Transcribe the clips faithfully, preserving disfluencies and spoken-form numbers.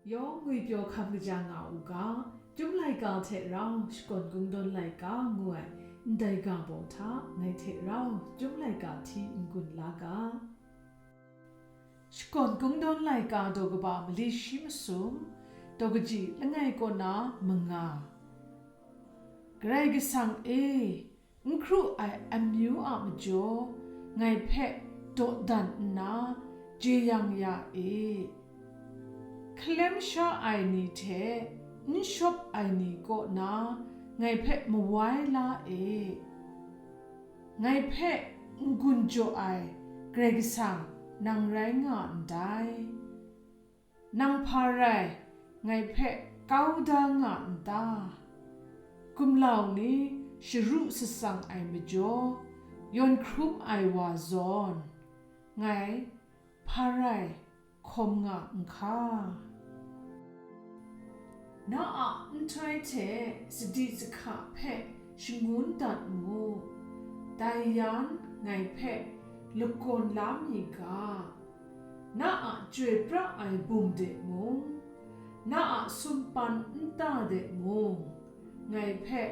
Yawng ngwipyaw hkam kaja nga u ga, Chyum laika hte rau Shakawn Kungdawn laika ngu ai ndai ga baw hta ngai hte rau Chyum laika hti n-gun la ga. Shakawn Kungdawn laika daw kaba mali shi masum, daw kaji langai kaw na manga. Karai Kasang e, n hkru ai amyu a majaw ngai hpe dawdan nna jeyang ya e. Hkalem sha ai ni hte n shawp ai ni kaw na ngai hpe mawai la e. Ngai hpe n-gun jaw ai Karai Kasang, nang rai nga ndai. Nang hpa rai, ngai hpe kau da nga n ta? Gumlau ni sharu shatsang ai majaw, yawn hkrum ai wa zawn, ngai hpa rai hkawm nga n hka? Na a nhtoi hte sadi sahka hpe shangun dat mu, dai yan ngai hpe lakawn la mi ga. Na a chyoi pra ai bum de mung, na a sumpan nta de mung, ngai hpe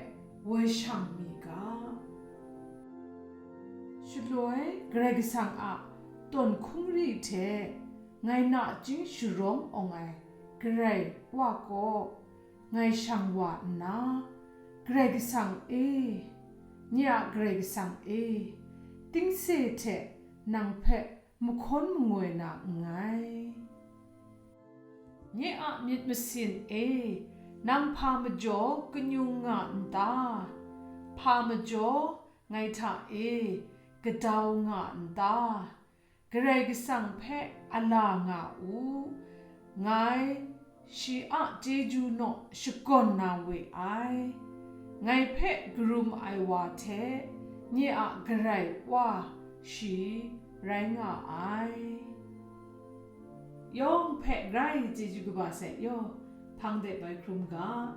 woi shang mi ga. Shaloi Karai Kasang a tawn hkungri hte ngai nachying sharawng awng ai Karai Wa kaw ngai shang wa nna, Karai Kasang e, nye a Karai Kasang e, tingse hte nang hpe mahkawn mangoi na nngai. Nye a myit masin e, nang hpa majaw kanyung nga n ta? Hpa majaw ngai hta e gadau nga n ta? Karai Kasang hpe a la nga u, ngai shi a chyeju naw shakawn na we ai. Ngai hpe karum ai wa hte nye a Karai Wa shi rai nga ai. Yawng hpe grai chyeju kaba sai yaw, hpang de bai hkrum ga.